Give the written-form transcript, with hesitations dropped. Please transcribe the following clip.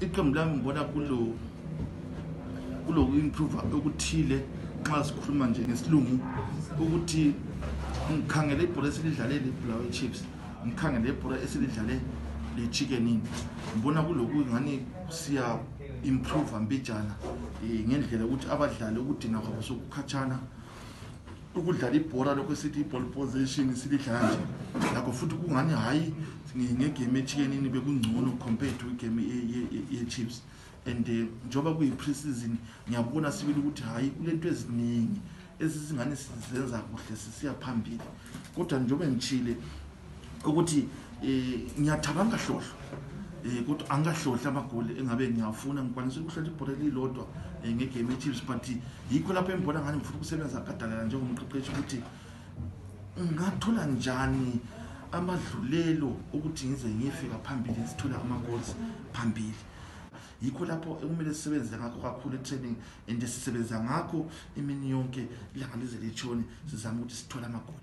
iqembu lami ngibona kulo improve okuthile nxa sikhuluma nje ngesilungu ukuthi ngikhangele ibhola esilidlale leBulawayo Chiefs, ngikhangele ibhola esilidlale leChicken Inn. Ngibona kulokhu ngani siya improve ambijana ngendlela ukuthi abadlali ukudinga kwabo sokukhatshana ukudlala ibhola lokho sithi ball possession silidlala nje lakho futhi kungani hayi ngegame yeChicken Inn bekungcono compared to igame yeChiefs. And njoba kuyi pre-season ngiyabona sibili ukuthi hayi kulento eziningi ezisingane sizenza kuhle sisiya phambili, kodwa njoba ngitshile ukuthi ngiyathabanga hlohlo kodwa angahlohla amagoli engabe ngiyafuna ngikwanisa ukuhlohla ibhola elilodwa ngegame yeChiefs, but yikho lapho engibona ngani ngifuna ukusebenza gadalala njengomqeqeshi ukuthi ngathola njani amadlulelo ukuthi ngize ngifika phambili sithola ama-goals phambili. Yikho lapho ekumele sisebenze ngakho kakhulu e-training and sisebenza ngakho imini yonke ilanga lize litshone sizama ukuthi sithole amagoli.